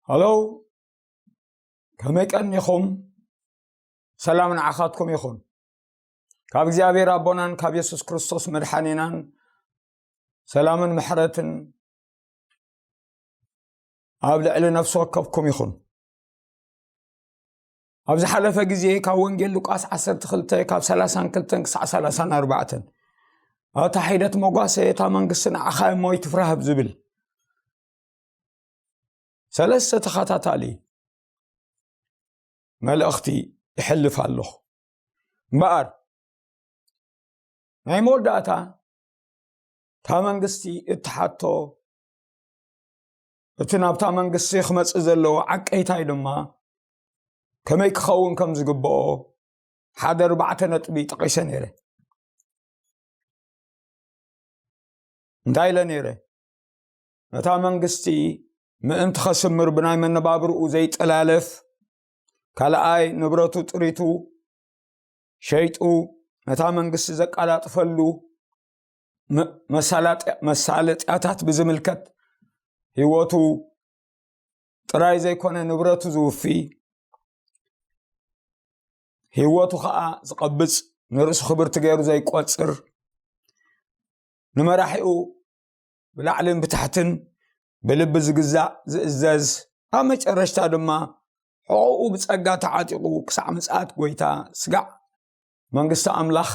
ሃሎ፣ ከመይ ቀኒኹም? ሰላም ንዓኻትኩም ይኹን። ካብ እግዚኣብሔር ኣቦናን ካብ የሱስ ክርስቶስ መድሓኒናን ሰላምን ምሕረትን ኣብ ልዕሊ ነፍሲ ወከፍኩም ይኹን። ኣብ ዝሓለፈ ግዜ ካብ ወንጌል ሉቃስ ዓሰርተ ክልተ ካብ ሰላሳን ክልተን ክሳዕ ሰላሳን ኣርባዕተን፣ ኣታ ሒደት መጓሰ፣ እታ መንግስቲ ንዓኻ እሞ ይትፍራህ ዝብል ሰለስተ ተኸታታሊ መልእኽቲ ይሕልፍ ኣለኹ። እምበኣር ናይ መወዳእታ እታ መንግስቲ እትሓቶ፣ እቲ ናብታ መንግስቲ ክመጽእ ዘለዎ ዓቀይታይ ድማ ከመይ ክኸውን ከም ዝግብኦ ሓደ ኣርባዕተ ነጥቢ ጠቒሰ ነይረ። እንታይ ኢለ ነይረ? ነታ መንግስቲ ምእንቲ ከስምር ብናይ መነባብርኡ ዘይጠላለፍ፣ ካልኣይ ንብረቱ ጥሪቱ ሸይጡ ነታ መንግስቲ ዘቀላጥፈሉ፣ መ-፣ መሳለጥያ-፣ መሳለጥያታት ብዝምልከት ህይወቱ ጥራይ ዘይኮነ ንብረቱ ዝውፊ፣ ህይወቱ ኸኣ ዝቐብጽ፣ ንርእሱ ክብርቲ ገይሩ ዘይቆጽር፣ ንመራሒኡ ብላዕልን ብታሕትን ብልቢ ዝግዛእ ዝእዘዝ፣ ኣብ መጨረሽታ ድማ ሕቖኡ ብጸጋ ተዓጢቑ ክሳዕ ምጽኣት ጐይታ ስጋዕ መንግስቲ ኣምላኽ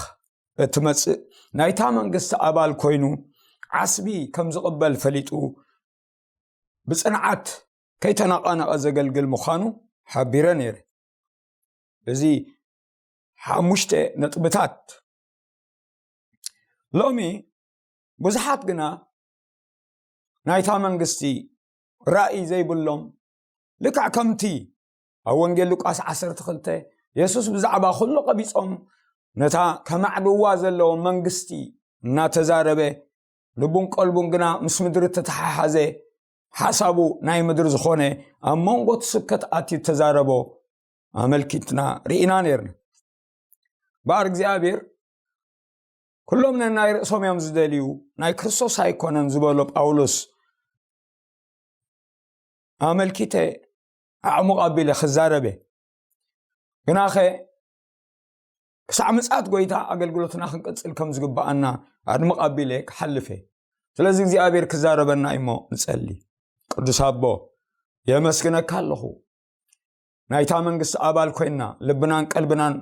እትመጽእ ናይታ መንግስቲ ኣባል ኮይኑ ዓስቢ ከም ዝቕበል ፈሊጡ ብጽንዓት ከይተነቐነቐ ዘገልግል ምዃኑ ሓቢረ ነይረ። እዚ ሓሙሽተ ነጥብታት። ሎሚ ብዙሓት ግና ናይታ መንግስቲ ራእይ ዘይብሎም፣ ልክዕ ከምቲ ኣብ ወንጌል ሉቃስ ዓሰርተ ክልተ የሱስ ብዛዕባ ኩሉ ቀቢጾም ነታ ከማዕድዋ ዘለዎ መንግስቲ እናተዛረበ፣ ልቡን ቀልቡን ግና ምስ ምድሪ እተተሓሓዘ፣ ሓሳቡ ናይ ምድሪ ዝኾነ፣ ኣብ መንጎ እቲ ስብከት ኣትዩ እተዛረቦ ኣመልኪትና ርኢና ነይርና። እምበኣር እግዚኣብሔር ኩሎም ነናይ ርእሶም እዮም ዝደልዩ፣ ናይ ክርስቶስ ኣይኮነን ዝበሎ ጳውሎስ ኣመልኪተ ኣዕሙቕ ኣቢለ ክዛረበ። ግናኸ ክሳዕ ምጽኣት ጐይታ ኣገልግሎትና ክንቅጽል ከም ዝግብኣና ኣድምቕ ኣቢለ ክሓልፍ እየ። ስለዚ እግዚኣብሔር ክዛረበና እሞ ንጸሊ። ቅዱስ ኣቦ፣ የመስግነካ ኣለኹ። ናይታ መንግስቲ ኣባል ኮይንና ልብናን ቀልብናን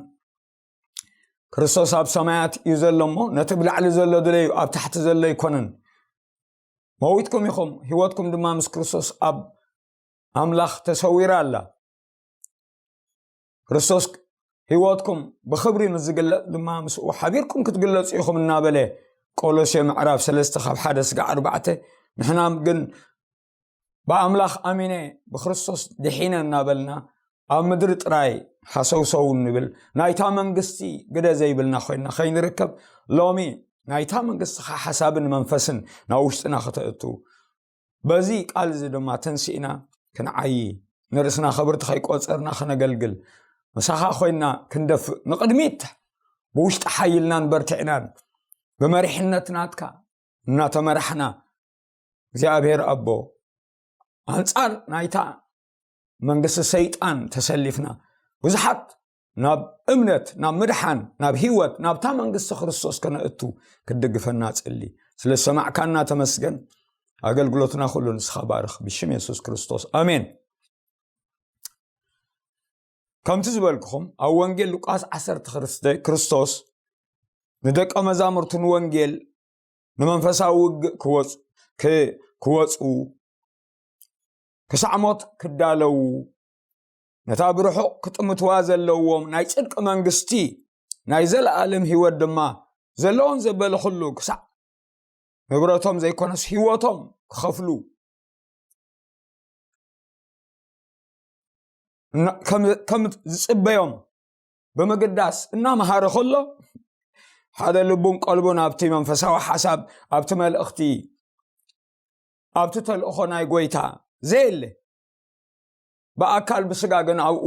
ክርስቶስ ኣብ ሰማያት እዩ ዘሎ እሞ ነቲ ብላዕሊ ዘሎ ድለዩ፣ ኣብ ታሕቲ ዘሎ ኣይኮነን። መዊትኩም ኢኹም፣ ህይወትኩም ድማ ምስ ክርስቶስ ኣብ ኣምላኽ ተሰዊራ ኣላ። ክርስቶስ ህይወትኩም ብኽብሪ ምስ ዝግለጽ ድማ ምስኡ ሓቢርኩም ክትግለጹ ኢኹም እናበለ ቆሎሴ ምዕራፍ ሰለስተ ካብ ሓደ ስጋዕ ኣርባዕተ፣ ንሕና ግን ብኣምላኽ ኣሚነ ብክርስቶስ ድሒነ እናበልና ኣብ ምድሪ ጥራይ ሃሰውሰው እንብል፣ ናይታ መንግስቲ ግደ ዘይብልና ኮይንና ከይንርከብ፣ ሎሚ ናይታ መንግስቲ ሓሳብን መንፈስን ናብ ውሽጥና ከተእቱ፣ በዚ ቃል እዚ ድማ ተንሲእና ክንዓዪ፣ ንርእስና ክብርቲ ከይቆጸርና ክነገልግል፣ ምሳኻ ኮይንና ክንደፍእ፣ ንቕድሚት ብውሽጢ ሓይልናን በርቲዕናን ብመሪሕነት ናትካ እናተመራሕና፣ እግዚኣብሔር ኣቦ፣ ኣንጻር ናይታ መንግስቲ ሰይጣን ተሰሊፍና፣ ብዙሓት ናብ እምነት፣ ናብ ምድሓን፣ ናብ ህይወት፣ ናብታ መንግስቲ ክርስቶስ ከነእቱ ክትድግፈና ጽሊ። ስለ ዝሰማዕካና ተመስገን። ኣገልግሎትና ኩሉ ንስኻ ባርኽ፣ ብሽም የሱስ ክርስቶስ፣ ኣሜን። ከምቲ ዝበልኩኹም፣ ኣብ ወንጌል ሉቃስ ዓሰርተ ክልተ ክርስቶስ ንደቀ መዛሙርቱ ንወንጌል፣ ንመንፈሳዊ ውግእ ክወጽ-፣ ክ-፣ ክወጽኡ፣ ክሳዕ ሞት ክዳለዉ፣ ነታ ብርሑቕ ክጥምትዋ ዘለዎም ናይ ጽድቂ መንግስቲ፣ ናይ ዘለኣለም ህይወት ድማ ዘለዎም ዘበለ ኩሉ ክሳዕ ንብረቶም ዘይኮነስ ህይወቶም ክኸፍሉ፣ እና-፣ ከም፣ ከም ዝጽበዮም ብምግዳስ እናመሃረ ከሎ፣ ሓደ ልቡን ቀልቡን ኣብቲ መንፈሳዊ ሓሳብ፣ ኣብቲ መልእኽቲ፣ ኣብቲ ተልእኾ ናይ ጐይታ ዘየለ፣ ብኣካል ብስጋ ግን ኣብኡ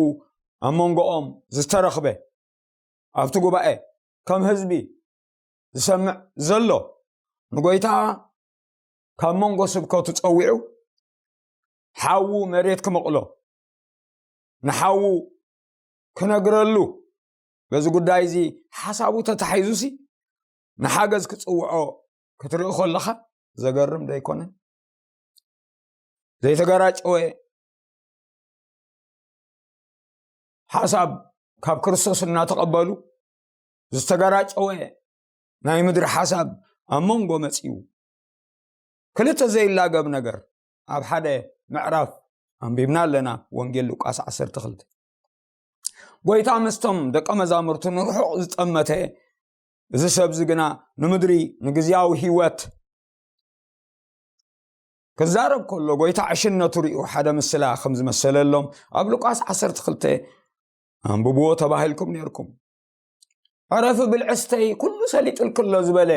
ኣብ መንጎኦም ዝተረኽበ፣ ኣብቲ ጉባኤ ከም ህዝቢ ዝሰምዕ ዘሎ፣ ንጐይታ ካብ መንጎ ስብከቱ ጸዊዑ ሓዉ መሬት ክመቕሎ፣ ንሓዉ ክነግረሉ፣ በዚ ጉዳይ እዚ ሓሳቡ ተታሒዙሲ ንሓገዝ ክጽውዖ ክትርኢ ከለኻ ዘገርም ዶ ኣይኮነን? ዘይተገራጨወ ሓሳብ ካብ ክርስቶስ እናተቐበሉ፣ ዝተገራጨወ ናይ ምድሪ ሓሳብ ኣብ መንጎ መጺኡ። ክልተ ዘይላገብ ነገር ኣብ ሓደ ምዕራፍ ኣንቢብና ኣለና፣ ወንጌል ሉቃስ ዓሰርተ ክልተ። ጎይታ ምስቶም ደቀ መዛሙርቱ ንርሑቕ ዝጠመተ፣ እዚ ሰብዚ ግና ንምድሪ ንግዝያዊ ህይወት ክዛረብ ከሎ፣ ጎይታ ዕሽነቱ ሪኡ ሓደ ምስላ ከም ዝመሰለሎም ኣብ ሉቃስ ዓሰርተ ክልተ ኣንብብዎ ተባሂልኩም ነርኩም። ዕረፊ ብልዕስተይ ኩሉ ሰሊጥልክሎ ዝበለ፣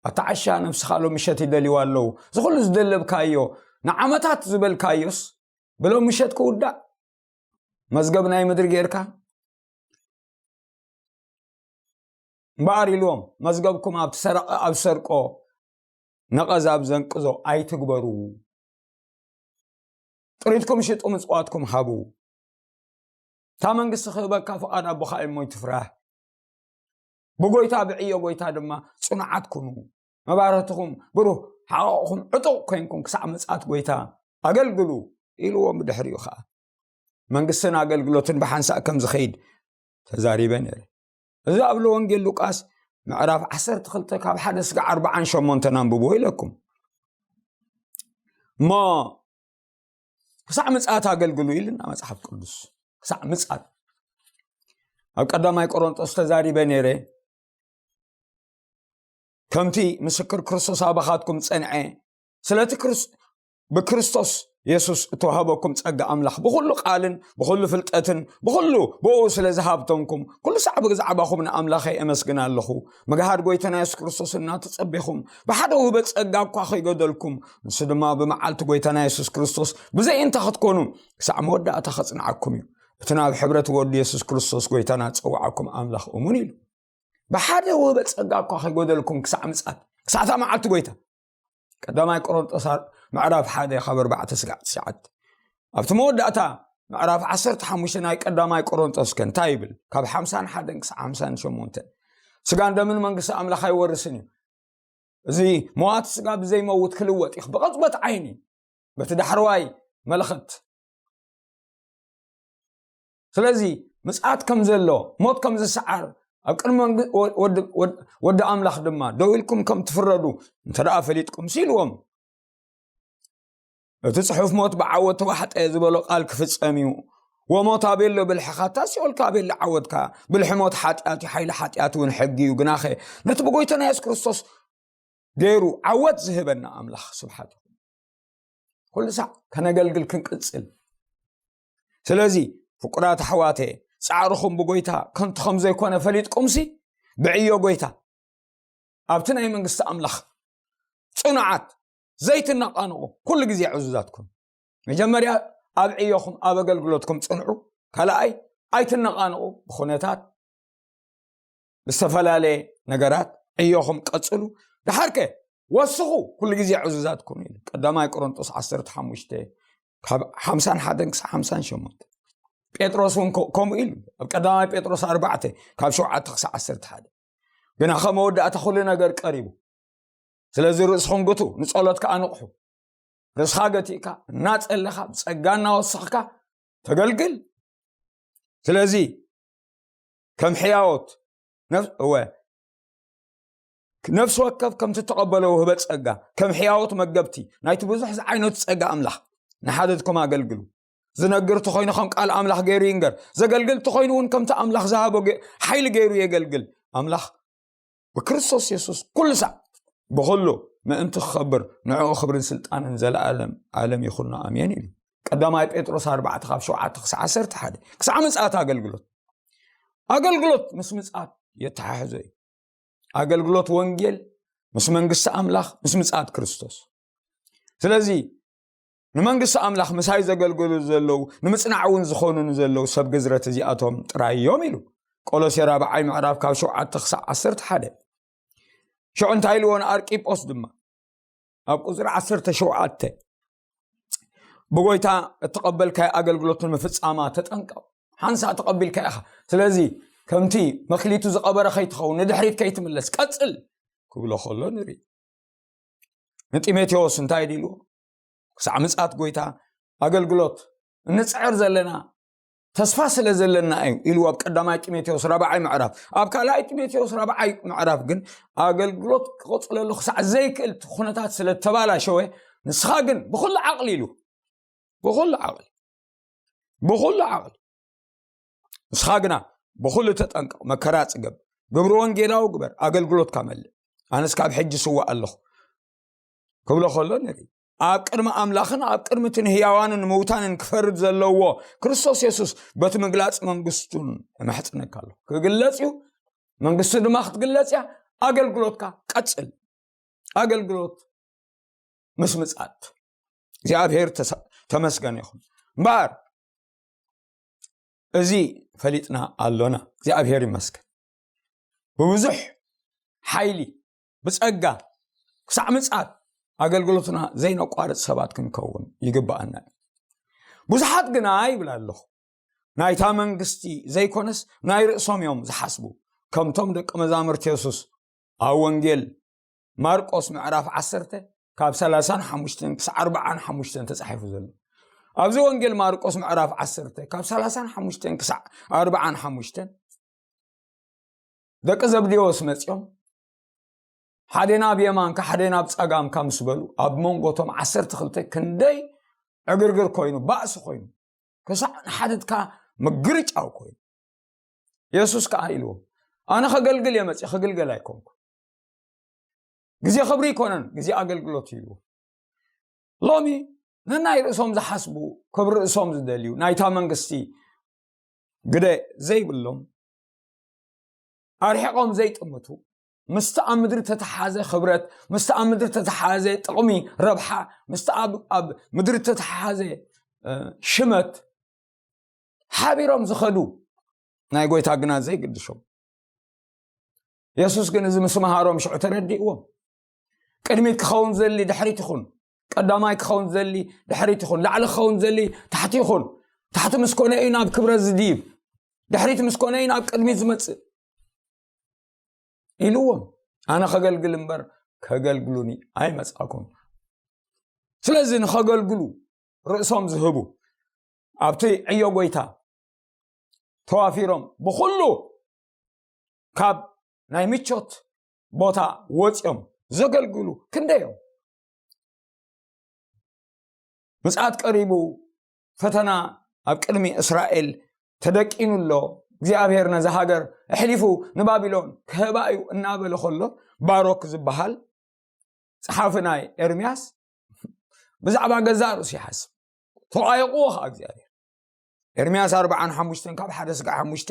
ኣታ ዓሻ ነብስኻ ሎምሸት ይደልይዋ ኣለዉ። እዚ ኩሉ ዝደለብካዮ፣ ንዓመታት ዝበልካዮስ ብሎምሸት ክውዳእ መዝገብ ናይ ምድሪ ጌርካ? እምበኣር ኢልዎም፣ መዝገብኩም ኣብ ትሰረቐ ኣብ ሰርቆ፣ ነቐዝ ኣብ ዘንቅዞ ኣይትግበሩ። ጥሪትኩም ሽጡ፣ ምጽዋትኩም ሃቡ። እታ መንግስቲ ክህበካ ፍቓድ ኣቦኻ እሞ ይትፍራህ። ብጎይታ ብዕዮ ጎይታ ድማ ጽኑዓት ኩኑ። መባረትኹም ብሩህ፣ ሓቐቕኹም ዕጡቕ ኮይንኩም ክሳዕ ምጽኣት ጎይታ ኣገልግሉ ኢልዎም። ብድሕሪኡ ኸኣ መንግስትን ኣገልግሎትን ብሓንሳእ ከም ዝኸይድ ተዛሪበ ነይረ። እዚ ኣብ ወንጌል ሉቃስ ምዕራፍ ዓሰርተ ክልተ ካብ ሓደ ስጋዕ ኣርባዓን ሸሞንተን ኣንብብዎ ኢለኩም። እሞ ክሳዕ ምጽኣት ኣገልግሉ ኢልና መጽሓፍ ቅዱስ። ክሳዕ ምጽኣት። ኣብ ቀዳማይ ቆሮንጦስ ተዛሪበ ነይረ። ከምቲ ምስክር ክርስቶስ ኣባኻትኩም ጸንዐ፣ ስለቲ ክርስ-፣ ብክርስቶስ የሱስ እተዋህበኩም ጸጋ ኣምላኽ ብኹሉ ቃልን ብኹሉ ፍልጠትን ብኹሉ ብኡ ስለ ዝሃብተምኩም፣ ኩሉ ሳዕ ብዛዕባኹም ንኣምላኸይ እመስግን ኣለኹ። ምግሃድ ጎይታና የሱስ ክርስቶስ እናተጸቤኹም፣ ብሓደ ውህበ ጸጋ እኳ ከይጎደልኩም፣ ንሱ ድማ ብመዓልቲ ጎይታና የሱስ ክርስቶስ ብዘይ እንታ ክትኮኑ፣ ክሳዕ መወዳእታ ከጽንዓኩም እዩ። እቲ ናብ ሕብረት ወዱ የሱስ ክርስቶስ ጎይታና ዝጸውዓኩም ኣምላኽ እሙን ኢሉ። ብሓደ ውህበ ጸጋ እኳ ከይጎደልኩም ክሳዕ ምጽኣት፣ ክሳዕ እታ መዓልቲ ጎይታ። ቀዳማይ ቆሮንጦስ ኣር-፣ ምዕራፍ ሓደ ካብ ኣርባዕተ ስጋዕ ትሽዓተ። ኣብቲ መወዳእታ ምዕራፍ ዓሰርተ ሓሙሽተ ናይ ቀዳማይ ቆሮንጦስ ከ እንታይ ይብል? ካብ ሓምሳን ሓደን ክሳዕ ሓምሳን ሸሞንተን። ስጋን ደምን መንግስቲ ኣምላኽ ኣይወርስን እዩ። እዚ መዋቲ ስጋ ብዘይመውት ክልወጥ እዩ፣ ብቕጽበት ዓይኒ፣ በቲ ዳሕረዋይ መለኸት። ስለዚ ምጽኣት ከም ዘሎ፣ ሞት ከም ዝሰዓር፣ ኣብ ቅድሚ መንግ-፣ ወ-፣ ወዲ፣ ወድ-፣ ወዲ ኣምላኽ ድማ ደው ኢልኩም ከም ትፍረዱ እንተ ደኣ ፈሊጥኩም ኢልዎም። እቲ ጽሑፍ ሞት ብዓወት ተዋሕጠ ዝበሎ ቃል ክፍጸም እዩ። ወሞት ኣበሎ ብልሕኻ፣ እታ ሲኦል ከ ኣበሎ ዓወትካ? ብልሒ ሞት ሓጢኣት እዩ፣ ሓይሊ ሓጢኣት እውን ሕጊ እዩ። ግናኸ ነቲ ብጎይታና የሱስ ክርስቶስ ገይሩ ዓወት ዝህበና ኣምላኽ ስብሓት ይኹን። ኩሉ ሳዕ ከነገልግል ክንቅጽል። ስለዚ ፍቁራት ኣሕዋተ፣ ጻዕርኹም ብጎይታ ከንቱ ከም ዘይኮነ ፈሊጥኩምሲ፣ ብዕዮ ጎይታ ኣብቲ ናይ መንግስቲ ኣምላኽ ጽኑዓት፣ ዘይትነቓነቑ፣ ኩሉ ግዜ ዕዙዛት ኩኑ። መጀመርያ ኣብ ዕዮኹም፣ ኣብ ኣገልግሎትኩም ጽንዑ። ካልኣይ፣ ኣይትነቓነቑ። ብኹነታት፣ ብዝተፈላለየ ነገራት ዕዮኹም ቀጽሉ። ደሓርከ ወስኹ፣ ኩሉ ግዜ ዕዙዛት ኩኑ ኢሉ። ቀዳማይ ቆሮንጦስ ዓሰርተ ሓሙሽተ ካብ ሓምሳን ሓደን ክሳብ ሓምሳን ሸሞንተ። ጴጥሮስ እውን ኮ-፣ ከምኡ ኢሉ። ኣብ ቀዳማይ ጴጥሮስ ኣርባዕተ ካብ ሸውዓተ ክሳብ ዓሰርተ ሓደ። ግና ከ መወዳእታ ኩሉ ነገር ቀሪቡ። ስለዚ ርእስኹም ግቱ፣ ንጸሎት ከኣ ንቕሑ። ርእስኻ ገቲእካ፣ እናጸለኻ፣ ብጸጋ እናወሰኽካ ተገልግል። ስለዚ ከም ሕያዎት ነፍ-፣ እወ፣ ነፍሲ ወከፍ ከምቲ ተቐበሎ ውህበ ጸጋ፣ ከም ሕያዎት መገብቲ ናይቲ ብዙሕ ዝዓይነቱ ጸጋ ኣምላኽ፣ ንሓደትኩም ኣገልግሉ። ዝነግር ተኾይኑ ከም ቃል ኣምላኽ ገይሩ ይንገር። ዘገልግል ተኾይኑ እውን ከምቲ ኣምላኽ ዝሃቦ ገ-፣ ሓይሊ ገይሩ የገልግል። ኣምላኽ ብክርስቶስ የሱስ ኩሉ ሳዕ ብኹሉ ምእንቲ ክኸብር፣ ንዕኡ ክብርን ስልጣንን ዘለኣለም ኣለም ይኹኖ፣ ኣሜን ኢሉ። ቀዳማይ ጴጥሮስ ኣርባዕተ ካብ ሸውዓተ ክሳዕ ዓሰርተ ሓደ። ክሳዕ ምጽኣት ኣገልግሎት። ኣገልግሎት ምስ ምጽኣት የተሓሕዞ እዩ። ኣገልግሎት ወንጌል ምስ መንግስቲ ኣምላኽ፣ ምስ ምጽኣት ክርስቶስ። ስለዚ ንመንግስቲ ኣምላኽ ምሳይ ዘገልግሉ ዘለዉ፣ ንምጽናዕ እውን ዝኾኑኒ ዘለዉ ሰብ ግዝረት እዚኣቶም ጥራይ እዮም ኢሉ። ቆሎሴ ራብዓይ ምዕራፍ ካብ ሸውዓተ ክሳብ ዓሰርተ ሓደ። ሽዑ እንታይ ኢልዎ ንኣርቂጶስ ድማ? ኣብ ቁጽሪ ዓሰርተ ሸውዓተ፣ ብጎይታ እተቐበልካዮ ኣገልግሎት ንምፍጻማ ተጠንቀቕ። ሓንሳእ ተቐቢልካ ኢኻ። ስለዚ ከምቲ መክሊቱ ዝቐበረ ከይትኸውን፣ ንድሕሪት ከይትምለስ ቀጽል ክብሎ ከሎ ንርኢ። ንጢሞቴዎስ እንታይ ኢሉ? ክሳዕ ምጻት ጎይታ ኣገልግሎት እንጽዕር ዘለና ተስፋ ስለ ዘለና እዩ ኢሉ ኣብ ቀዳማይ ጢሞቴዎስ ራብዓይ ምዕራፍ። ኣብ ካልኣይ ጢሞቴዎስ ራብዓይ ምዕራፍ ግን ኣገልግሎት ክቕጽለሉ ክሳዕ ዘይክእል እቲ ኩነታት ስለ ተባላሸወ፣ ንስኻ ግን ብኹሉ ዓቕሊ ኢሉ፣ ብኹሉ ዓቕሊ፣ ብኹሉ ዓቕሊ፣ ንስኻ ግና ብኹሉ ተጠንቀቕ፣ መከራ ጽገብ፣ ግብሪ ወንጌላዊ ግበር፣ ኣገልግሎትካ መልእ። ኣነስ ካብ ሕጂ ስዋእ ኣለኹ ክብሎ ከሎ ንርኢ። ኣብ ቅድሚ ኣምላኽን ኣብ ቅድሚ እቲ ንህያዋንን ምውታንን ክፈርድ ዘለዎ ክርስቶስ የሱስ በቲ ምግላጽ መንግስቱን እምሕጽነካ ኣለኹ። ክግለጽ እዩ፣ መንግስቱ ድማ ክትግለጽ እያ። ኣገልግሎትካ ቀጽል። ኣገልግሎት ምስ ምጻት እግዚኣብሔር ተሰ-፣ ተመስገን ይኹን። እምበኣር እዚ ፈሊጥና ኣሎና። እግዚኣብሔር ይመስገን። ብብዙሕ ሓይሊ፣ ብጸጋ፣ ክሳዕ ምጻት ኣገልግሎትና ዘይነቋርጽ ሰባት ክንከውን ይግብኣና እዩ። ብዙሓት ግና ይብል ኣለኹ፣ ናይታ መንግስቲ ዘይኮነስ ናይ ርእሶም እዮም ዝሓስቡ። ከምቶም ደቂ መዛሙርቲ የሱስ ኣብ ወንጌል ማርቆስ ምዕራፍ ዓሰርተ ካብ ሰላሳን ሓሙሽተን ክሳዕ ኣርባዓን ሓሙሽተን ተጻሒፉ ዘሎ። ኣብዚ ወንጌል ማርቆስ ምዕራፍ ዓሰርተ ካብ ሰላሳን ሓሙሽተን ክሳዕ ኣርባዓን ሓሙሽተን ደቂ ዘብዴዎስ መጺኦም ሓደ ናብ የማንካ ሓደ ናብ ጸጋምካ ምስ በሉ ኣብ መንጎቶም ዓሰርተ ክልተ ክንደይ ዕግርግር ኮይኑ፣ ባእሲ ኮይኑ፣ ክሳዕ ንሓድትካ ምግርጫው ኮይኑ፣ የሱስ ከኣ ኢልዎም፣ ኣነ ከገልግል እየ መጺእ፣ ክግልገል ኣይኮንኩ። ግዜ ክብሪ ኣይኮነን፣ ግዜ ኣገልግሎት እዩ ኢልዎም። ሎሚ ነናይ ርእሶም ዝሓስቡ፣ ክብሪ ርእሶም ዝደልዩ፣ ናይታ መንግስቲ ግደ ዘይብሎም፣ ኣርሒቖም ዘይጥምቱ፣ ምስቲ ኣብ ምድሪ ተተሓዘ ክብረት፣ ምስቲ ኣብ ምድሪ ተተሓዘ ጥቕሚ፣ ረብሓ፣ ምስቲ ኣብ፣ ኣብ ምድሪ ተተሓዘ፣ እ፣ ሽመት ሓቢሮም ዝኸዱ ናይ ጎይታ ግና ዘይግድሾም። የሱስ ግን እዚ ምስ መሃሮም ሽዑ ተረዲእዎም። ቅድሚት ክኸውን ዘሊ ድሕሪት ይኹን፣ ቀዳማይ ክኸውን ዘሊ ድሕሪት ይኹን፣ ላዕሊ ክኸውን ዘሊ ታሕቲ ይኹን፣ ታሕቲ ምስ ኮነ እዩ ናብ ክብረት ዝድይብ፣ ድሕሪት ምስ ኮነ እዩ ናብ ቅድሚት ዝመጽእ ኢልዎም። ኣነ ከገልግል እምበር ከገልግሉኒ ኣይመጻእኩን። ስለዚ ንኸገልግሉ ርእሶም ዝህቡ፣ ኣብቲ ዕዮ ጎይታ ተዋፊሮም ብኹሉ ካብ ናይ ምቾት ቦታ ወጺኦም ዘገልግሉ ክንደዮም? ምጽኣት ቀሪቡ፣ ፈተና ኣብ ቅድሚ እስራኤል ተደቂኑ ኣሎ፣ እግዚኣብሔር ነዛ ሃገር ኣሕሊፉ ንባቢሎን ክህባ እዩ እናበለ ከሎ፣ ባሮክ ዝበሃል ጸሓፊ ናይ ኤርምያስ ብዛዕባ ገዛእ ርእሱ ይሓስብ። ተቓየቕዎ ኸዓ እግዚኣብሔር። ኤርምያስ ኣርባዓን ሓሙሽተን ካብ ሓደ ስጋዕ ሓሙሽተ፣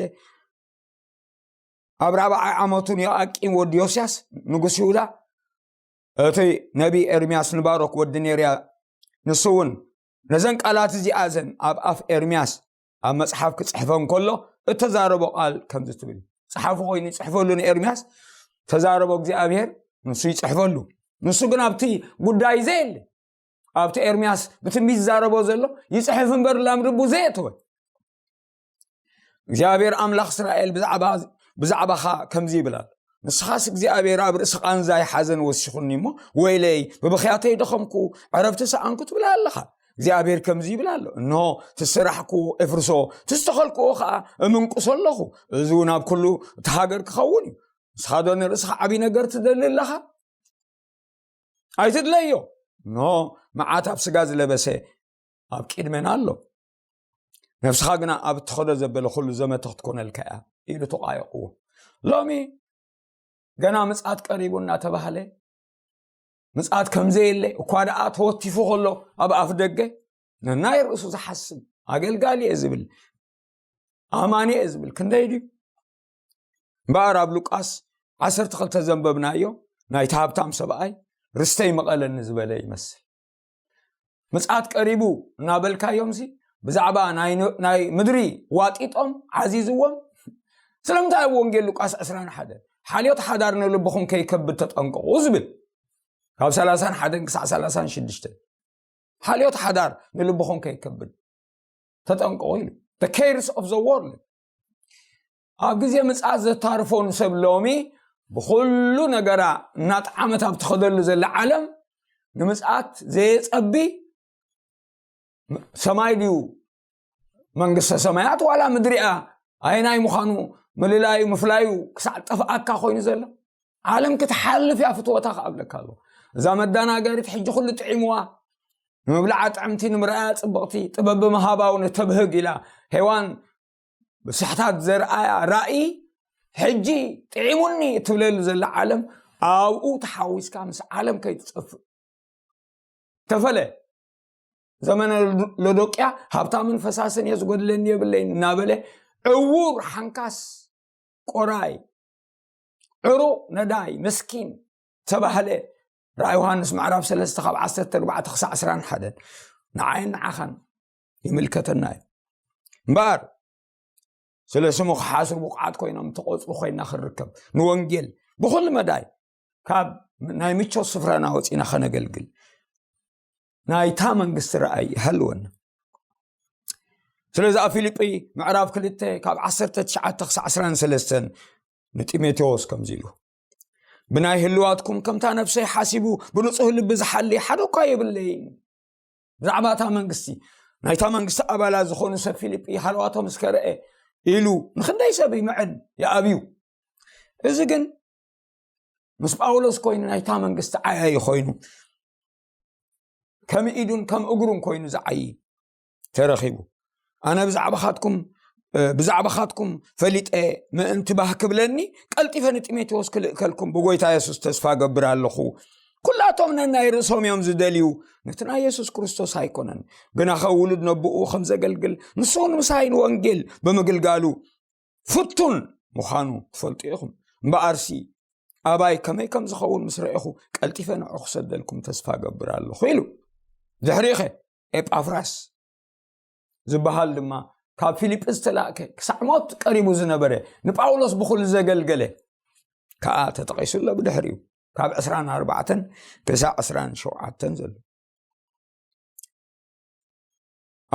ኣብ ራብዓይ ዓመቱ ንዮኣቂም ወዲ ዮስያስ ንጉስ ይሁዳ፣ እቲ ነቢ ኤርምያስ ንባሮክ ወዲ ኔርያ፣ ንሱ እውን ነዘን ቃላት እዚኣዘን ኣብ ኣፍ ኤርምያስ ኣብ መጽሓፍ ክጽሕፈን ከሎ እተዛረቦ ቃል ከምዚ ትብል እዩ። ጸሓፊ ኮይኑ ይጽሕፈሉ ንኤርምያስ፣ ተዛረቦ እግዚኣብሔር፣ ንሱ ይጽሕፈሉ። ንሱ ግን ኣብቲ ጉዳይ ዘየለ፣ ኣብቲ ኤርምያስ ብትንቢት ዝዛረቦ ዘሎ ይጽሕፍ እምበር ላም ልቡ ዘየእተወ። እግዚኣብሔር ኣምላኽ እስራኤል ብዛዕባ፣ ብዛዕባኻ ከምዚ ይብል ኣሎ። ንስኻስ እግዚኣብሔር ኣብ ርእሲ ቃንዛይ ሓዘን ወሲኹኒ እሞ፣ ወይለይ፣ ብብኽያተይ ደኸምኩ፣ ዕረፍቲ ሰኣንኩ ትብል ኣለኻ። እግዚኣብሔር ከምዚ ይብል ኣሎ፣ እንሆ፣ እቲ ዝሰራሕኩዎ እፍርሶ፣ እቲ ዝተኸልኩዎ ኸዓ እምንቁሶ ኣለኹ። እዚ እውን ኣብ ኩሉ እቲ ሃገር ክኸውን እዩ። ንስኻ ዶ ንርእስኻ ዓብዪ ነገር ትደሊ ኣለኻ? ኣይትድለዮ። እንሆ፣ መዓት ኣብ ስጋ ዝለበሰ ኣብ ቅድመና ኣሎ። ነፍስኻ ግና ኣብ እትኸዶ ዘበለ ኩሉ ዘመተ ክትኮነልካ እያ ኢሉ ተቋየቕዎ። ሎሚ ገና ምጽኣት ቀሪቡ እናተባህለ፣ ምጽኣት ከም ዘየለ እኳ ደኣ ተወቲፉ ከሎ ኣብ ኣፍ ደገ፣ ነናይ ርእሱ ዝሓስብ፣ ኣገልጋሊ እየ ዝብል፣ ኣማኒ እየ ዝብል ክንደይ ድዩ? እምበኣር ኣብ ሉቃስ ዓሰርተ ክልተ ዘንበብናዮ፣ ናይቲ ሃብታም ሰብኣይ ርስተይ መቐለኒ ዝበለ ይመስል። ምጽኣት ቀሪቡ እናበልካዮምሲ፣ ብዛዕባ ናይ ን-፣ ናይ ምድሪ ዋጢጦም ዓዚዝዎም። ስለምንታይ ኣብ ወንጌል ሉቃስ ዕስራን ሓደን፣ "ሓልዮት ሓዳር ንልብኹም ከይከብድ ተጠንቀቑ" ዝብል፣ ካብ ሰላሳን ሓደን ክሳዕ ሰላሳን ሽዱሽተን፣ ሓልዮት ሓዳር ንልብኹም ከይከብድ ተጠንቀቑ ኢሉ። The cares of the world። ኣብ ግዜ ምጽኣት ዘታርፎ ንሰብ ሎሚ ብኹሉ ነገራ እናጠዓመት ኣብ ትኸደሉ ዘላ ዓለም ንምጽኣት ዘየጸቢ ሰማይ ድዩ መንግስተ ሰማያት ዋላ ምድሪኣ ኣየናይ ምዃኑ ምልላዩ ምፍላዩ ክሳዕ ጠፍኣካ ኮይኑ ዘሎ ዓለም ክትሓልፍ እያ ፍትወታ ክኣብለካ ኣለዎ። እዛ መዳናገሪት ሕጂ ኩሉ ጥዒምዋ ንምብላዓ ጥዕምቲ ንምርኣያ ጽብቕቲ ጥበብ ብምሃባው ንተብህግ ኢላ ሄዋን ብስሕታት ዘርኣያ ራእይ ሕጂ ጥዒሙኒ እትብለሉ ዘላ ዓለም ኣብኡ ተሓዊስካ ምስ ዓለም ከይትጠፍእ ተፈለ ዘመነ ሎዶቅያ ሃብታምን ፈሳስን እየ ዝጎድለኒ የብለይን እናበለ ዕውር ሓንካስ ቆራይ ዕሩቕ ነዳይ ምስኪን ተባህለ ራእይ ዮሃንስ ምዕራፍ ሰለስተ ካብ ዓሰርተ ኣርባዕተ ክሳዕ ዕስራን ሓደን ንዓይን ንዓኻን ይምልከተና እዩ እምበኣር ስለ ስሙ ክሓስሩ ብቑዓት ኮይኖም ተቆፅሩ ኮይና ክንርከብ ንወንጌል ብኩሉ መዳይ ካብ ናይ ምቾት ስፍራና ወፂና ከነገልግል ናይታ መንግስቲ ረኣይ ይሃልወና ስለዚ ኣብ ፊልጲ ምዕራፍ ክልተ ካብ ዓሰርተ ትሽዓተ ክሳዕ ዕስራን ሰለስተን ንጢሞቴዎስ ከምዚ ኢሉ ብናይ ህልዋትኩም ከምታ ነፍሰይ ሓሲቡ ብንጹህ ልቢ ዝሓሊ ሓደ እኳ የብለይን ብዛዕባ እታ መንግስቲ ናይታ መንግስቲ ኣባላት ዝኾኑ ሰብ ፊልጲ ሃለዋቶም እስከ ረአ ኢሉ ንክንደይ ሰብ ይምዕን ይኣብዩ እዚ ግን ምስ ጳውሎስ ኮይኑ ናይታ መንግስቲ ዓያዪ ኮይኑ ከም ኢዱን ከም እግሩን ኮይኑ ዝዓዪ ተረኺቡ ኣነ ብዛዕባኻትኩም ብዛዕባኻትኩም ፈሊጠ ምእንቲ ባህ ክብለኒ ቀልጢፈ ንጢሞቴዎስ ክልእከልኩም ብጎይታ የሱስ ተስፋ ገብር ኣለኹ ኩላቶም ነናይ ርእሶም እዮም ዝደልዩ ነቲ ናይ የሱስ ክርስቶስ ኣይኮነን ግናኸ ውሉድ ነብኡ ከም ዘገልግል ንሱ እውን ምሳይ ንወንጌል ብምግልጋሉ ፍቱን ምዃኑ ትፈልጡ ኢኹም እምበኣርሲ ኣባይ ከመይ ከም ዝኸውን ምስ ረኤኹ ቀልጢፈ ንዑ ክሰደልኩም ተስፋ ገብር ኣለኹ ኢሉ ድሕሪኸ ኤጳፍራስ ዝበሃል ድማ ካብ ፊልጲ ዝተላእከ ክሳዕ ሞት ቀሪቡ ዝነበረ ንጳውሎስ ብኹሉ ዘገልገለ ከዓ ተጠቒሱ ኣሎ ብድሕሪኡ ካብ ዕስራን ኣርባዕተን ክሳዕ ዕስራን ሸውዓተን ዘሎ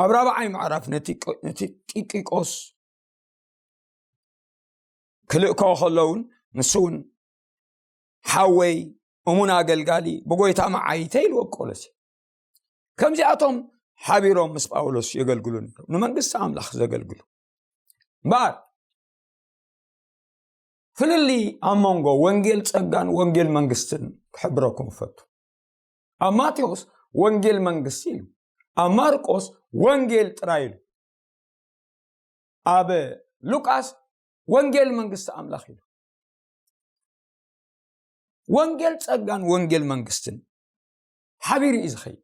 ኣብ ራብዓይ ምዕራፍ ነቲ ጢቂቆስ ክልእኮ ከለውን ንሱ እውን ሓወይ እሙን ኣገልጋሊ ብጎይታ መዓይተ ኢልዎ ቆሎሴ ከምዚኣቶም ሓቢሮም ምስ ጳውሎስ የገልግሉ ነይሮም ንመንግስቲ ኣምላኽ ዘገልግሉ እምበኣር ፍልልይ ኣብ መንጎ ወንጌል ጸጋን ወንጌል መንግስትን ክሕብረኩም እፈቱ ኣብ ማቴዎስ ወንጌል መንግስቲ ኢሉ ኣብ ማርቆስ ወንጌል ጥራይ ኢሉ ኣብ ሉቃስ ወንጌል መንግስቲ ኣምላኽ ኢሉ ወንጌል ጸጋን ወንጌል መንግስትን ሓቢሩ እዩ ዝኸይድ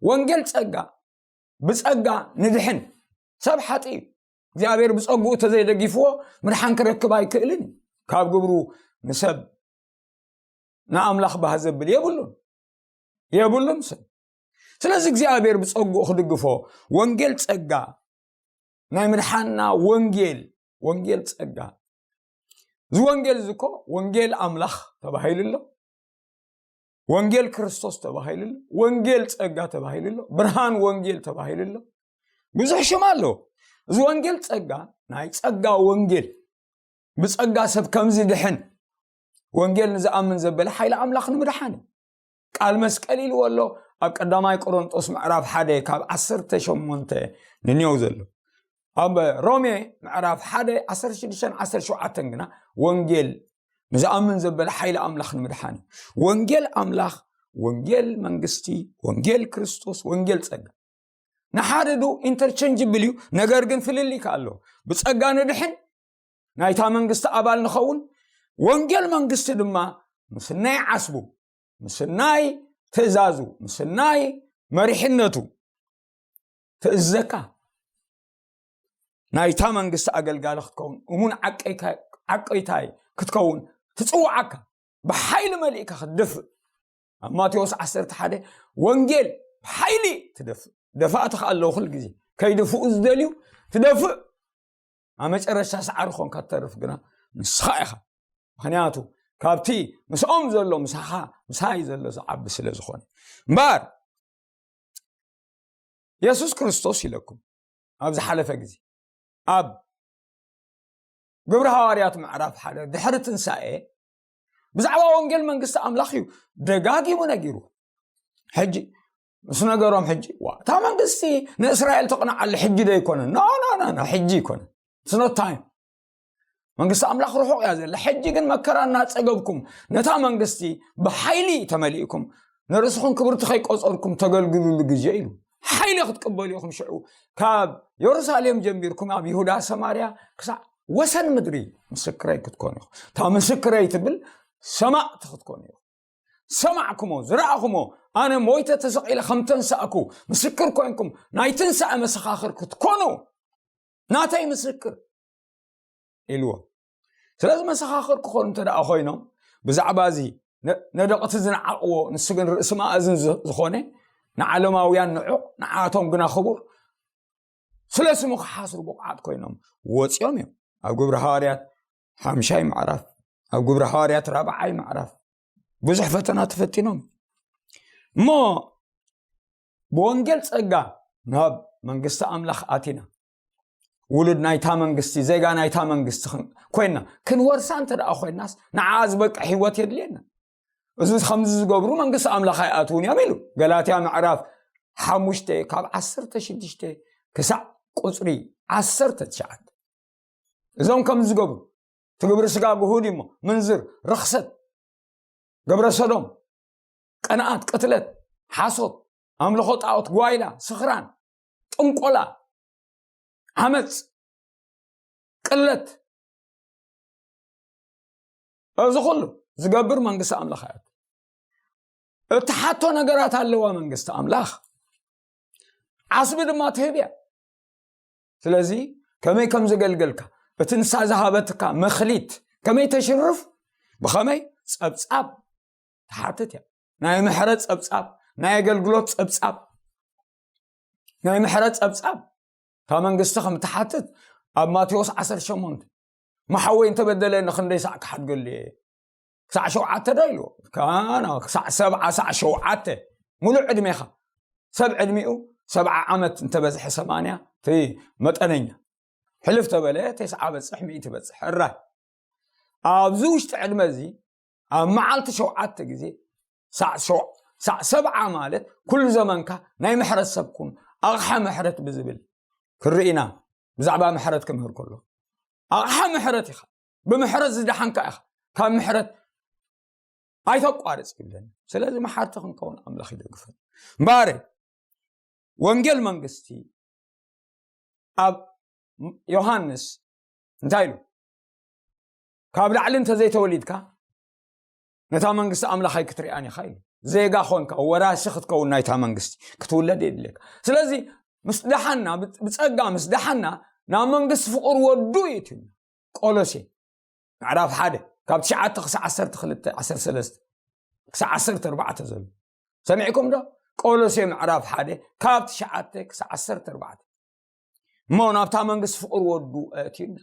ወንጌል ጸጋ ብጸጋ ንድሕን ሰብ ሓጢ እዩ እግዚኣብሔር ብጸጉኡ ተዘይደጊፍዎ ምድሓን ክረክብ ኣይክእልን ካብ ግብሩ ንሰብ ንኣምላኽ ባህ ዘብል የብሉን የብሉን ሰብ ስለዚ እግዚኣብሔር ብጸጉኡ ክድግፎ ወንጌል ጸጋ ናይ ምድሓንና ወንጌል ወንጌል ጸጋ እዚ ወንጌል እዚ እኮ ወንጌል ኣምላኽ ተባሂሉ ኣሎ ወንጌል ክርስቶስ ተባሂሉ ኣሎ ወንጌል ጸጋ ተባሂሉ ኣሎ ብርሃን ወንጌል ተባሂሉ ኣሎ ብዙሕ ሽም ኣሎ እዚ ወንጌል ጸጋ ናይ ጸጋ ወንጌል ብጸጋ ሰብ ከምዚ ድሕን ወንጌል ንዝኣምን ዘበለ ሓይሊ ኣምላኽ ንምድሓን እዩ ቃል መስቀል ኢልዎ ኣሎ ኣብ ቀዳማይ ቆሮንጦስ ምዕራፍ ሓደ ካብ ዓሰርተ ሸሞንተ ንንየው ዘሎ ኣብ ሮሜ ምዕራፍ ሓደ ዓሰርተ ሽዱሽተ ዓሰርተ ሸውዓተ ግና ወንጌል ንዝኣምን ዘበለ ሓይሊ ኣምላኽ ንምድሓን እዩ ወንጌል ኣምላኽ ወንጌል መንግስቲ ወንጌል ክርስቶስ ወንጌል ጸጋ ንሓደዱ ኢንተርቸንጅብል እዩ ነገር ግን ፍልልይ ከ ኣሎ ብጸጋ ንድሕን ናይታ መንግስቲ ኣባል ንኸውን ወንጌል መንግስቲ ድማ ምስናይ ዓስቡ ምስናይ ትእዛዙ ምስናይ መሪሕነቱ ትእዘካ ናይታ መንግስቲ ኣገልጋሊ ክትከውን እሙን ዓቀይታይ ክትከውን ትፅዋዓካ ብሓይሊ መሊእካ ክትደፍእ ኣብ ማቴዎስ ዓሰርተ ሓደ ወንጌል ብሓይሊ ትደፍእ ደፋእቲ ከ ኣለዉ ኩል ግዜ ከይደፍኡ ዝደልዩ ትደፍእ ኣብ መጨረሻ ሰዓሪ ኮንካ ትተርፍ ግና ንስኻ ኢኻ ምክንያቱ ካብቲ ምስኦም ዘሎ ምሳኻ ምሳይ ዘሎ ዝዓቢ ስለ ዝኾነ እምበኣር የሱስ ክርስቶስ ኢለኩም ኣብ ዝሓለፈ ግዜ ኣብ ግብሪ ሃዋርያት ምዕራፍ ሓደ ድሕሪ ትንሳኤ ብዛዕባ ወንጌል መንግስቲ ኣምላኽ እዩ ደጋጊሙ ነጊሩ። ሕጂ ምስ ነገሮም ሕጂ ዋ እታ መንግስቲ ንእስራኤል ተቕንዓሉ ሕጂ ዶ ኣይኮነን? ኖ ኖ ኖ ኖ ሕጂ ኣይኮነን። It's not time። መንግስቲ ኣምላኽ ርሑቕ እያ ዘላ። ሕጂ ግን መከራ እናጸገብኩም ነታ መንግስቲ ብሓይሊ ተመሊእኩም ንርእስኹም ክብርቲ ከይቆጸርኩም ተገልግሉሉ ግዜ ኢሉ ሓይሊ ክትቅበሉ ኢኹም። ሽዑ ካብ የሩሳሌም ጀሚርኩም ኣብ ይሁዳ ሰማርያ ክሳዕ ወሰን ምድሪ ምስክረይ ክትኮኑ ኢኹም። እታ ምስክረይ ትብል ሰማዕቲ ክትኮኑ ኢኹም። ሰማዕኩሞ ዝረኣኹሞ ኣነ ሞይተ ተሰቒለ ከም ተንሳእኩ ምስክር ኮንኩም ናይ ትንሳኤ መሰኻኽር ክትኮኑ ናተይ ምስክር ኢልዎ። ስለዚ መሰኻኽር ክኾኑ እንተ ደኣ ኮይኖም ብዛዕባ እዚ ነ- ነደቕቲ ዝነዓቕዎ ንሱ ግን ርእሲ ማእዝን ዝ- ዝኾነ ንዓለማውያን ንዑቕ ንዓቶም ግና ክቡር ስለ ስሙ ክሓስሩ ብቑዓት ኮይኖም ወፂኦም እዮም። ኣብ ግብሪ ሃዋርያት ሓምሻይ ምዕራፍ ኣብ ግብሪ ሃዋርያት ራብዓይ ምዕራፍ ብዙሕ ፈተና ተፈቲኖም እሞ ብወንጌል ጸጋ ናብ መንግስቲ ኣምላኽ ኣቲና ውሉድ ናይታ መንግስቲ ዜጋ ናይታ መንግስቲ ኮይና ክንወርሳ እንተ ደኣ ኮይናስ ንዓ ዝበቅዕ ህይወት የድልየና። እዚ ከምዚ ዝገብሩ መንግስቲ ኣምላኽ ኣይኣትውን እዮም ኢሉ ገላትያ ምዕራፍ ሓሙሽተ ካብ ዓሰርተ ሽዱሽተ ክሳዕ ቁፅሪ ዓሰርተ ትሽዓተ እዞም ከምዚ ዝገብሩ ትግብሪ ስጋ ግሁድ እሞ ምንዝር ርኽሰት ግብረ ሰዶም ቅንኣት ቅትለት ሓሶት ኣምልኾ ጣዖት ጓይላ ስኽራን ጥንቆላ ዓመፅ ቅለት እዚ ኩሉ ዝገብር መንግስቲ ኣምላኽ እያ። እትሓቶ ነገራት ኣለዋ መንግስቲ ኣምላኽ ዓስቢ ድማ ትህብ እያ። ስለዚ ከመይ ከም ዘገልገልካ እቲ ንሳ ዝሃበትካ መኽሊት ከመይ ተሽርፍ ብኸመይ ጸብጻብ ትሓትት እያ። ናይ ምሕረት ጸብጻብ ናይ ኣገልግሎት ጸብጻብ ናይ ምሕረት ጸብጻብ እታ መንግስቲ ከም ትሓትት ኣብ ማቴዎስ ዓሰርተ ሸሞንተ መሓወይ እንተበደለ ንክንደይ ሳዕ ክሓድገሉ እየ ክሳዕ ሸውዓተ ዶ ኢልዎ ካና ክሳዕ ሰብዓ ሳዕ ሸውዓተ ሙሉእ ዕድሜኻ ሰብ ዕድሚኡ ሰብዓ ዓመት እንተበዝሐ ሰማንያ እቲ መጠነኛ ሕልፍ ተበለ ተስዓ በፅሕ ሚእቲ በፅሕ እራይ ኣብዚ ውሽጢ ዕድመ እዚ ኣብ መዓልቲ ሸውዓተ ግዜ ሳዕ ሸው- ሳዕ ሰብዓ ማለት ኩሉ ዘመንካ ናይ ምሕረት ሰብ ኩን ኣቕሓ ምሕረት ብዝብል ክርኢና ብዛዕባ ምሕረት ክምህር ከሎ ኣቕሓ ምሕረት ኢኻ ብምሕረት ዝደሓንካ ኢኻ ካብ ምሕረት ኣይተቋርፅ ይብለና ስለዚ መሓርቲ ክንከውን ኣምላኽ ይደግፈን እምበኣር ወንጌል መንግስቲ ኣብ ዮሃንስ እንታይ ኢሉ ካብ ላዕሊ እንተዘይተወሊድካ ነታ መንግስቲ ኣምላኽ ኣይክትሪኣን ኢኻ ኢሉ ዜጋ ኾንካ ወራሲ ክትከውን ናይታ መንግስቲ ክትውለድ የድልየካ ስለዚ ምስ ደሓና ብፀጋ ምስ ደሓና ናብ መንግስቲ ፍቕር ወዱ እዩ ትብልና ቆሎሴ ምዕራፍ ሓደ ካብ ትሽዓተ ክሳዕ ዓሰርተ ክልተ ዓሰርተ ሰለስተ ክሳዕ ዓሰርተ ኣርባዕተ ዘሎ ሰሚዕኩም ዶ ቆሎሴ ምዕራፍ ሓደ ካብ ትሽዓተ ክሳዕ ዓሰርተ ኣርባዕተ እሞ ናብታ መንግስቲ ፍቕር ወዱ ኣእትዩና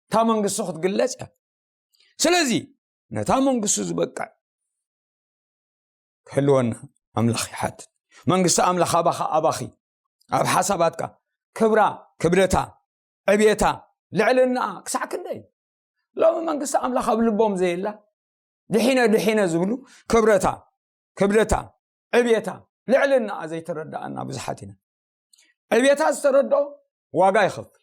እታ መንግስቲ ክትግለፅ እያ ስለዚ ነታ መንግስቱ ዝበቅዕ ክህልወና ኣምላኽ ይሓትት መንግስቲ ኣምላኽ ኣባኻ ኣባኺ ኣብ ሓሳባትካ ክብራ ክብደታ ዕብየታ ልዕልናኣ ክሳዕ ክንደይ ሎሚ መንግስቲ ኣምላኽ ኣብ ልቦም ዘየላ ድሒነ ድሒነ ዝብሉ ክብረታ ክብደታ ዕብየታ ልዕልናኣ ዘይተረዳኣና ብዙሓት ኢና ዕብየታ ዝተረድኦ ዋጋ ይኸፍል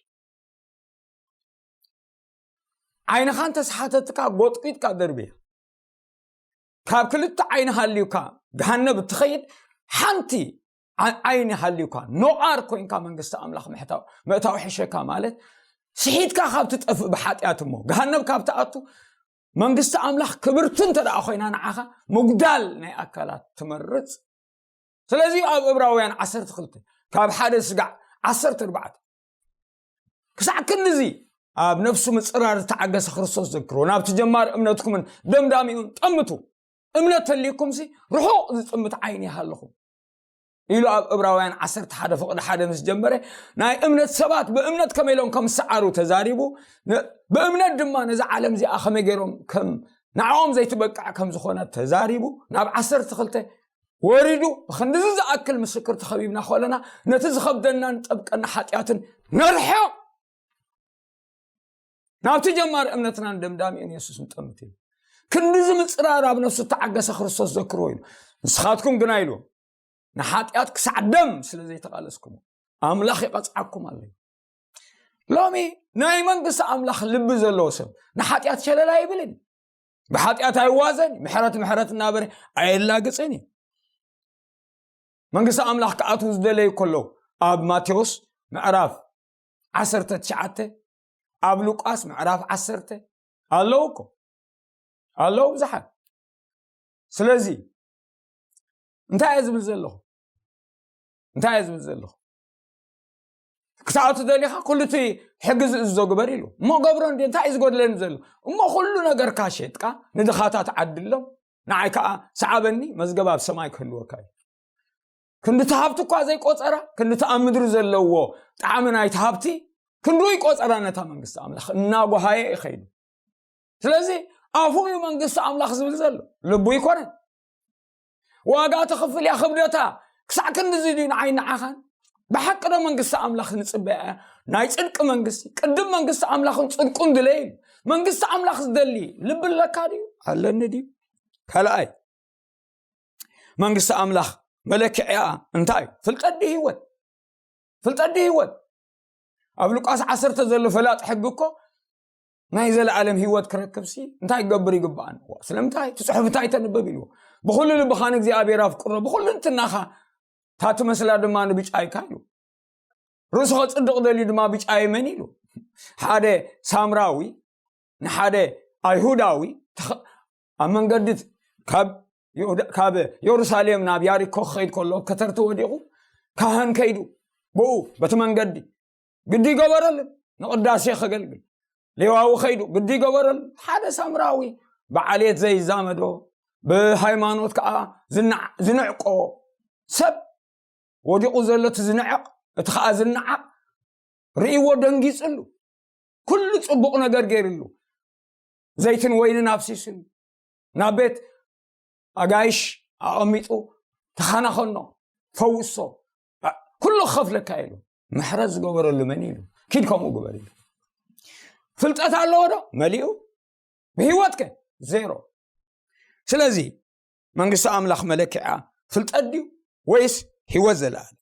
ዓይንኻ እንተስሓተትካ ጎጥቂጥካ ደርብያ ካብ ክልተ ዓይኒ ሃልዩካ ገሃነብ እትኸይድ ሓንቲ ዓይኒ ሃልዩካ ኖቓር ኮይንካ መንግስቲ ኣምላኽ ምሕታው ምእታው ሕሸካ ማለት ስሒትካ ካብ ትጠፍእ ብሓጢኣት እሞ ገሃነብ ካብ ትኣቱ መንግስቲ ኣምላኽ ክብርቲ እንተ ደኣ ኮይና ንዓኻ ምጉዳል ናይ ኣካላት ትመርፅ ስለዚ ኣብ እብራውያን ዓሰርተ ክልተ ካብ ሓደ ስጋዕ ዓሰርተ ኣርባዕተ ክሳዕ ክንድዚ ኣብ ነፍሱ ምፅራር ዝተዓገሰ ክርስቶስ ዘክርዎ ናብቲ ጀማሪ እምነትኩምን ደምዳሚኡን ጠምቱ እምነት ተልይኩምሲ ርሑቕ ዝጥምት ዓይኒ ይሃለኹም ኢሉ ኣብ እብራውያን ዓሰርተ ሓደ ፍቕዲ ሓደ ምስ ጀመረ ናይ እምነት ሰባት ብእምነት ከመይ ኢሎም ከም ዝሰዓሩ ተዛሪቡ ብእምነት ድማ ነዚ ዓለም እዚኣ ከመይ ገይሮም ከም ንዕኦም ዘይትበቅዕ ከም ዝኾነ ተዛሪቡ ናብ ዓሰርተ ክልተ ወሪዱ። ክንድዚ ዝኣክል ምስክር ተኸቢብና ከለና፣ ነቲ ዝኸብደናን ጠብቀና ሓጢኣትን ነርሕቕ። ናብቲ ጀማሪ እምነትናን ደምዳሚኡን የሱስ ንጠምት እዩ። ክንድዚ ምጽራር ኣብ ነፍሱ እተዓገሰ ክርስቶስ ዘክርዎ እዩ። ንስኻትኩም ግና ኢሉ፣ ንሓጢኣት ክሳዕ ደም ስለ ዘይተቓለስኩሞ፣ ኣምላኽ ይቐጽዓኩም ኣሎ። ሎሚ ናይ መንግስቲ ኣምላኽ ልቢ ዘለዎ ሰብ ንሓጢኣት ሸለል ኣይብልን። ብሓጢኣት ኣይዋዘን። ምሕረት ምሕረት እናበረ ኣየላግጽን እዩ። መንግስቲ ኣምላኽ ክኣትዉ ዝደለዩ ከለዉ፣ ኣብ ማቴዎስ ምዕራፍ ዓሰርተ ትሽዓተ፣ ኣብ ሉቃስ ምዕራፍ ዓሰርተ ኣለዉ እኮ፣ ኣለዉ ብዙሓት። ስለዚ እንታይ እየ ዝብል ዘለኹ? እንታይ እየ ዝብል ዘለኹ? ክትኣቱ ደሊኻ ኩሉ እቲ ሕጊ ዝእዝዞ ግበር ኢሉ። እሞ ገብሮ እንዲ እንታይ እዩ ዝጎድለኒ ዘሎ? እሞ ኩሉ ነገርካ ሸጥካ ንድኻታት ዓድሎም፣ ንዓይ ከዓ ሰዓበኒ፣ መዝገብ ኣብ ሰማይ ክህልወካ እዩ። ክንዲ እቲ ሃብቲ እኳ ዘይቆጸራ፣ ክንዲ እቲ ኣብ ምድሪ ዘለዎ ጣዕሚ ናይቲ ሃብቲ ክንዱ ይቆጸራ። ነታ መንግስቲ ኣምላኽ እናጓሃየ ይኸይዱ። ስለዚ ኣፉ እዩ መንግስቲ ኣምላኽ ዝብል ዘሎ፣ ልቡ ይኮነን። ዋጋ ተኽፍል እያ ክብደታ። ክሳዕ ክንድዚ ድዩ ንዓይ ንዓኻን? ብሓቂ ዶ መንግስቲ ኣምላኽ ንጽበያ እያ? ናይ ጽድቂ መንግስቲ፣ ቅድም መንግስቲ ኣምላኽን ጽድቁን ድለይ ኢሉ። መንግስቲ ኣምላኽ ዝደሊ ልቢ ኣለካ ድዩ? ኣለኒ ድዩ? ካልኣይ፣ መንግስቲ ኣምላኽ መለክዕያ እንታይ እዩ? ፍልጠት ድዩ ህይወት? ፍልጠት ድዩ ህይወት? ኣብ ሉቃስ ዓሰርተ ዘሎ ፈላጥ ሕጊ እኮ ናይ ዘለኣለም ህይወት ክረክብሲ እንታይ ክገብር ይግባኣኒ? ዋ፣ ስለምንታይ? እቲ ጽሑፍ እንታይ ተንብብ ኢልዎ? "ብኹሉ ልብኻ ንእግዚኣብሔር ኣፍቅሮ፣ ብኹሉ እንትናኻ፣ እታ ትመስላ ድማ ንብጫይካ" ኢሉ። "ርእሱ ከጽድቕ ደልዩ ድማ ብጫይ መን?" ኢሉ። ሓደ ሳምራዊ ንሓደ ኣይሁዳዊ ተኸ-፣ ኣብ መንገዲ ካብ ይሁዳ-፣ ካብ የሩሳሌም ናብ ያሪኮ ክኸይድ ከሎ፣ ኣብ ከተርቲ ወዲቑ፣ ካህን ከይዱ፣ ብኡ በቲ መንገዲ ግዲ ይገበረሉ፣ ንቅዳሴ ከገልግል። ሌዋዊ ከይዱ ግዲ ይገበረሉ። ሓደ ሳምራዊ ብዓሌት ዘይዛመዶ፣ ብሃይማኖት ከዓ ዝንዕ-፣ ዝንዕቆ ሰብ ወዲቑ ዘሎ፣ እቲ ዝንዕቕ፣ እቲ ከዓ ዝነዓቕ፣ ርእይዎ ደንጊጽሉ። ኩሉ ጽቡቕ ነገር ገይርሉ፣ ዘይትን ወይንን ኣፍሲስሉ፣ ናብ ቤት ኣጋይሽ ኣቐሚጡ፣ "ተኸናኸኖ፣ ፈውሶ፣ ኩሉ ክኸፍለካ" ኢሉ። ምሕረት ዝገበረሉ መን ኢሉ? "ኪድ ከምኡ ግበር" ኢሉ። ፍልጠት ኣለዎ ዶ? መሊኡ። ብህይወትከ? ዜሮ። ስለዚ መንግስቲ ኣምላኽ መለክዕያ ፍልጠት ድዩ ወይስ ህይወት ዘለኣለም?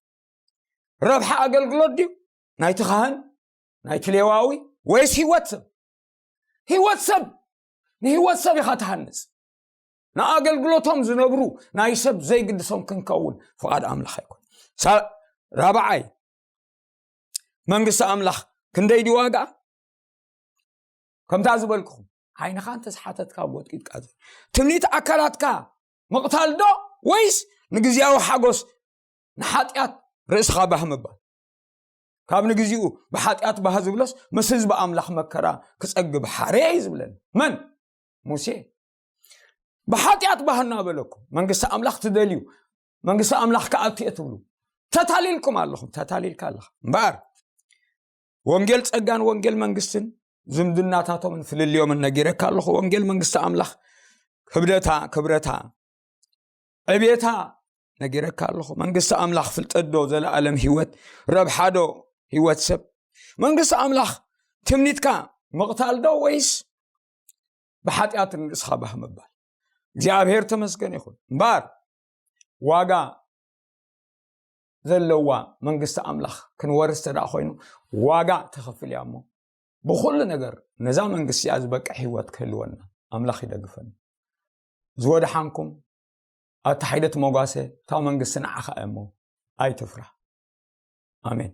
ረብሓ ኣገልግሎት ድዩ ናይቲ ካህን፣ ናይቲ ሌዋዊ፣ ወይስ ህይወት ሰብ? ህይወት ሰብ። ንህይወት ሰብ ኢኻ ትሃንጽ። ንኣገልግሎቶም ዝነብሩ ናይ ሰብ ዘይግድሶም ክንከውን ፍቓድ ኣምላኽ ኣይኮን። ሳ-፣ ራብዓይ፣ መንግስቲ ኣምላኽ ክንደይ ድዩ ዋጋ? ከምታ ዝበልኩኹም፣ ዓይንኻ እንተዝሓተትካ ጎጥቂጥካ ዘ-፣ ትምኒት ኣካላትካ ምቕታል ዶ ወይስ ንግዜያዊ ሓጎስ ንሓጢኣት ርእስኻ ባህ ምባል? ካብ ንግዚኡ ብሓጢኣት ባህ ዝብለስ ምስ ህዝቢ ኣምላኽ መከራ ክጸግብ ሓርየ እዩ ዝብለኒ። መን? ሙሴ። ብሓጢኣት ባህ እናበለኩም መንግስቲ ኣምላኽ ትደልዩ፣ መንግስቲ ኣምላኽ ክኣቱ እየ ትብሉ፣ ተታሊልኩም ኣለኹም፣ ተታሊልካ ኣለኻ። እምበኣር ወንጌል ጸጋን ወንጌል መንግስትን ዝምድናታቶምን ፍልልዮምን ነጊረካ ኣለኹ። ወንጌል መንግስቲ ኣምላኽ ክብደታ፣ ክብረታ፣ ዕቤታ ነጊረካ ኣለኹ። መንግስቲ ኣምላኽ ፍልጠት ዶ ዘለኣለም ህይወት፣ ረብሓ ዶ ህይወት ሰብ? መንግስቲ ኣምላኽ ትምኒትካ ምቕታል ዶ ወይስ ብሓጢኣት ንርእስኻ ባህ ምባል? እግዚኣብሔር ተመስገን ይኹን። እምበኣር ዋጋ ዘለዋ መንግስቲ ኣምላኽ ክንወርስ እንተ ደኣ ኮይኑ፣ ዋጋ ተኸፍል እያ እሞ፣ ብኹሉ ነገር ነዛ መንግስቲ እዚኣ ዝበቅዕ ህይወት ክህልወና ኣምላኽ ይደግፈና። ዝወድሓንኩም ኣታ ሓይለት መጓሰ፣ እታ መንግስቲ ንዓኻ እያ እሞ፣ ኣይትፍራህ። ኣሜን።